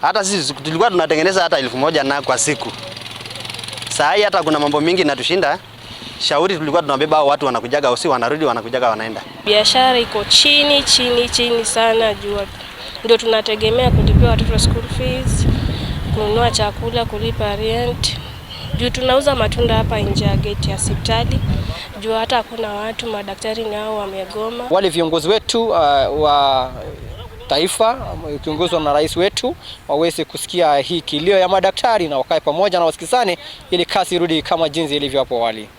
Hata sisi tulikuwa tunatengeneza hata 1,000 na kwa siku. Saa hii hata kuna mambo mingi natushinda. Shauri tulikuwa tunabeba hao watu wanakujaga usi wanarudi, wanakujaga wanaenda. Biashara iko chini chini chini sana, juu ndio tunategemea kulipia watoto school fees, kununua chakula, kulipa rent. Juu tunauza matunda hapa nje ya gate ya hospitali, juu hata hakuna watu, madaktari nao wamegoma. Wale viongozi wetu wa taifa ukiongozwa na rais wetu waweze kusikia hii kilio ya madaktari na wakae pamoja na wasikizane ili kazi irudi kama jinsi ilivyo hapo awali.